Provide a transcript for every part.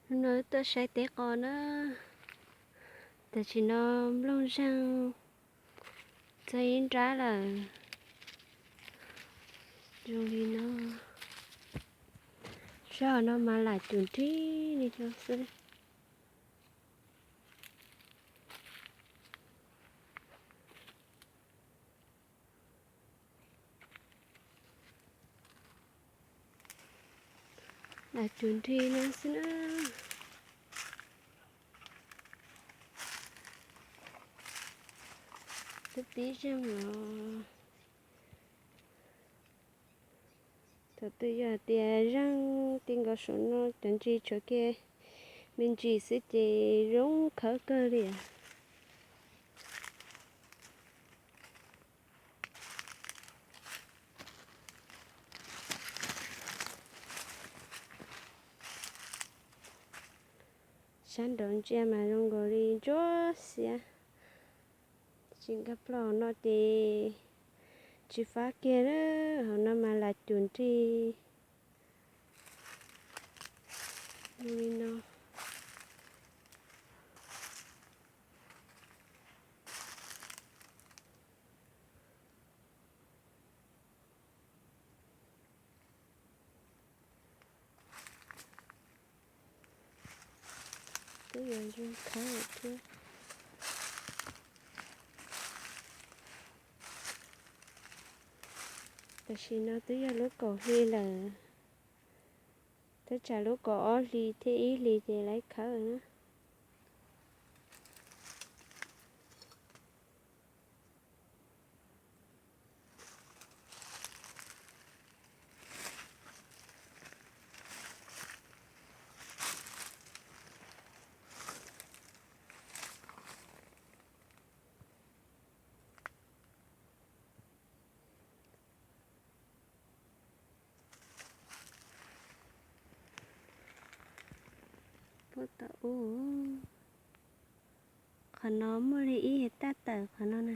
Hnub no tuaj saib teb qos na, tam sim no nplooj zeeg txog ib nrab lawm. Zoo li no, sab hauv no mas lam cum nrig li no xwb. Lam cum nrig no xwb na. Twb pib zeeg os. Thaum twg yog tias zeeg ti nkaus saum no cov ntsis tshuav kiag me ntsis xwb ces zoo khawb kawg li. Sab nraud ntsia mas zoo nkaus li ntsuab xiab. Tsis nkag plaws no ces tsis fab kiag na, hauv no mas lam cum nrig li no. Twb yuav zoo khawb lawm thiab. Tam sim no twb yog lub kaum hli lawm, thaj tsam lub kaum ob hlis thiab ib hlis ces lawv khawb na. Puab tom ub, qhov no muaj li ib hais taj tawm qhov no na.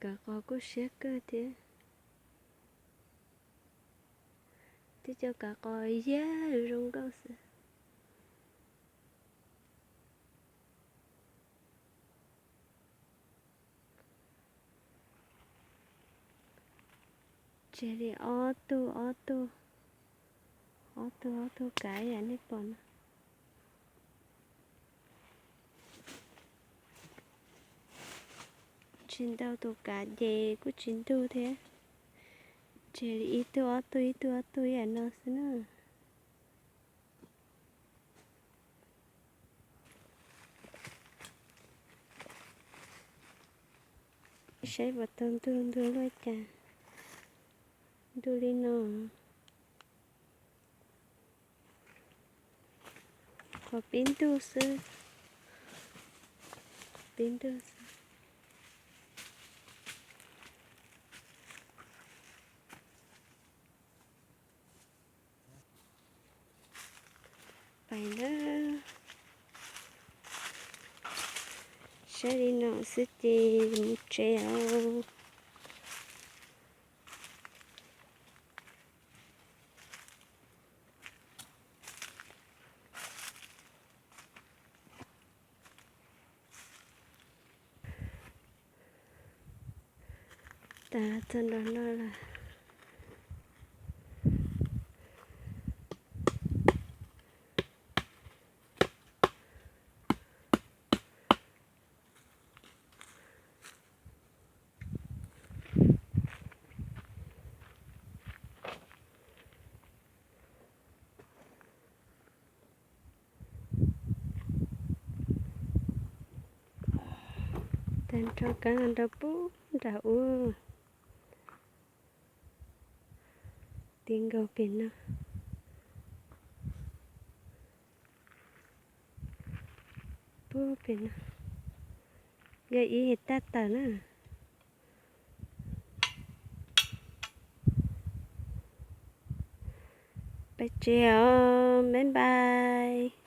Kav qos kuj siab kawg thiab. Tib co kav qos yag zoo nkauj xwb. Tseg li ob tug ob tug, ob tug ob tug kav yam nej pom no. Tsis ntau tus kav ces kuj tsis ntug thiab. Tseg li ib tug ob tug ib tug ob tug yam no xwb na. Saib puas tau ntug, ntug luaj cas, ntug li no. Qhov pib ntug xwb, qhov pib ntug xwb. Pais na, saib li no xwb ces mus tsev os. Tas txog nram no lawm. Tas nrho kab nrog pub nram ub. Ti nkaus pem no, pub pem no, yog ib hais taj tawm na. Pais tsev os, bye bye.